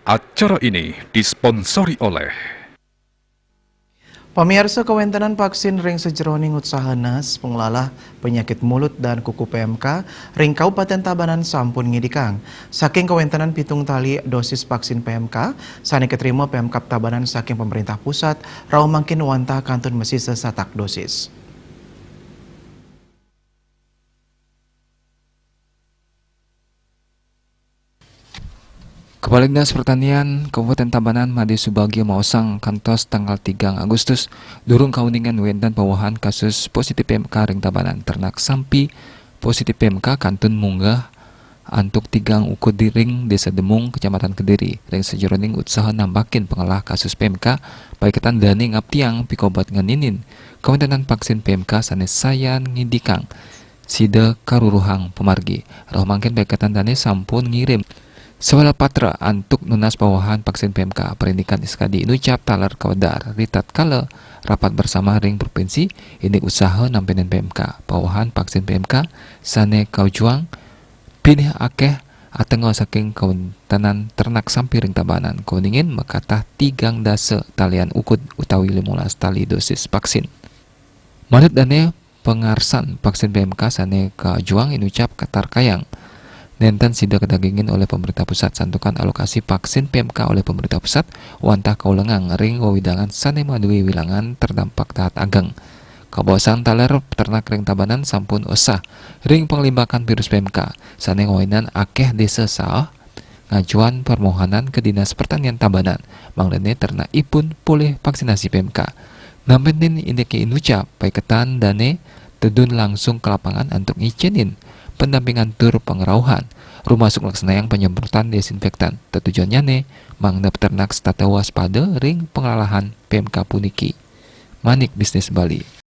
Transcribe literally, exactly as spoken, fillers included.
Acara ini disponsori oleh Pamiarsa, kawéntenan vaksin ring sajeroning usaha nas panglalah penyakit mulut dan kuku P M K ring Kabupaten Tabanan sampun ngidikang. Saking kawéntenan pitung tali dosis vaksin P M K sané katrima Pemkab Tabanan saking pemerintah pusat, rauh mangkin wantah kantun masisa satak dosis. Kepala Dinas Pertanian Kabupaten Tabanan, Made Subagio, maosang kantos tanggal tigang Agustus durung kauningan wénten pawehan kasus positif P M K ring Tabanan. Ternak sampi positif P M K kantun munggah antuk tigang ukud di ring Desa Demung, Kecamatan Kediri. Ring sajeroning usaha nambakin pangelah kasus P M K, paiketan dané ngaptiang pikobet ngeninin kawéntenan vaksin P M K sané sayan ngidikang sida karuruhang pamargi. Rauh mangkin paiketan dané sampun ngirim sawela patra antuk nunas pawehan vaksin P M K. Parindikan sakadi inucap taler kawedar ritatkala rapat bersama ring provinsi indik usaha nampénin P M K. Pawehan vaksin P M K sané kaujuang pinih akéh atenga saking kawéntenan ternak sampi ring Tabanan, kauningin makatah tigang dasa talian ukud utawi limolas tali dosis vaksin. Manut dané, pangarsan vaksin P M K sané kaujuang inucap katarkayang nénten sida kadagingin olih pemerintah pusat, santukan alokasi vaksin P M K olih pemerintah pusat wantah kaulengang ring wewidangan sané madué wilangan terdampak dahat ageng. Kabaosang taler peternak ring Tabanan sampun usah ring panglimbakan virus P M K, sané ngawinang akéh désa saah ngajuan permohonan ka Dinas Pertanian Tabanan, mangdané ternakipun polih vaksinasi P M K. Nampénin indiké inucap, paiketan dané tedun langsung ka lapangan antuk ngicenin pendampingan tur pangrauhan, rumasuk nglaksanayang penyemprotan desinfektan. Tetujonnyané mangda peternak setata waspada ring panglalahan P M K puniki. Manik Bisnis Bali.